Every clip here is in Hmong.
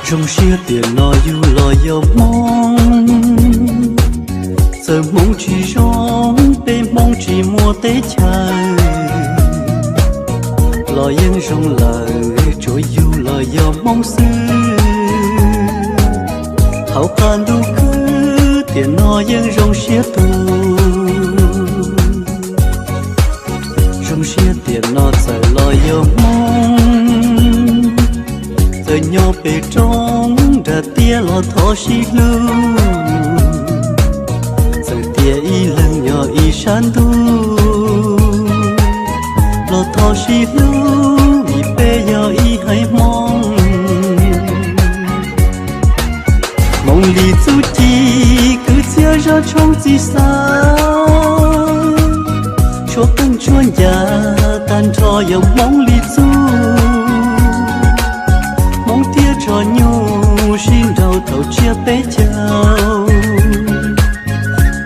Zoo siab tiam no yug los yog Hmoob, txawm Hmoob tsis zoo, peb Hmoob tsis muaj teb chaws, los yeej zoo lawm, tsuas yug los yog Hmoob xwb. Hauv qab ntuj khwb tiam no yeej zoo siab tuag. Zoo siab tiam no txawm los yog Hmoob, txawm nyob pem roob nram tiaj los thov sib hlub. Txawm tias ib leeg yog ib sab ntuj, los thov sib hlub vim peb yog ib haiv Hmoob. Hmoov li txuj ci kwv txhiaj zaj tshoob txij xav, tshuav qeej tshuav ncas tag nrho yog Hmoov li txuj. Hmoov thiab tsho nyuj sib nraus thaum tsiab peb caug,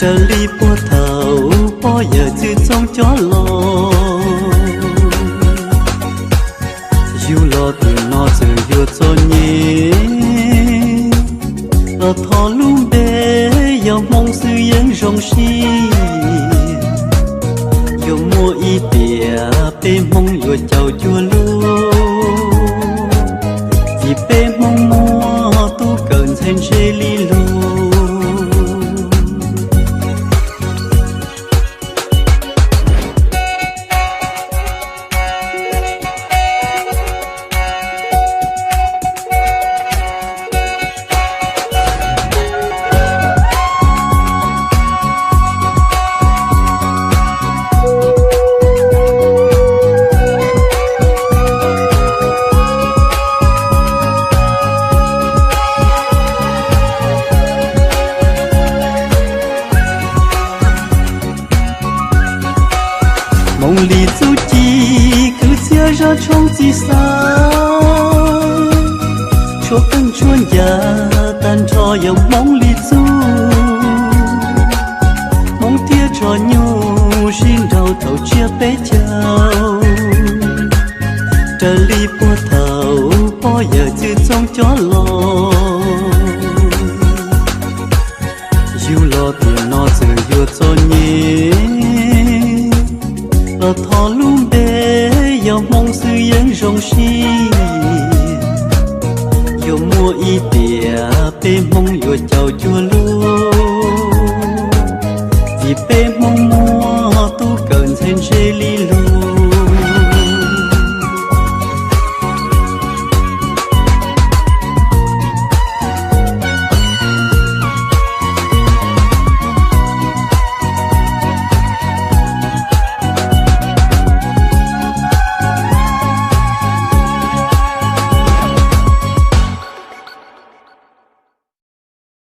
raws li puag thaum pog yawm txwv txoov cov los. Yug los tiam no txawm yuav txom nyem, los thov lub npe yog Hmoob xwb yeej zoo siab. Yuav muaj ib tiam peb Hmoob yuav caum cuag luag, vim peb Hmoob muaj tub kawm ntxhais ntse li luag. Hmoov li txuj ci kwv txhiaj zaj tshoob txij xav, tshuav qeej tshuav ncas tag nrho yog Hmoov li txuj. Hmoov thiab tsho nyuj sib nraus thaum tsiab peb caug, raws li puag thaum pog yawm txwv txoov cov los. Yug los tiam no txawm yuav txom nyem, los thov lub npe yog Hmoob xwb yeej zoo siab. Yuav muaj ib tiam peb Hmoob yuav caum cuag luag, vim peb Hmoob muaj tub kawm ntxhais ntse li luag.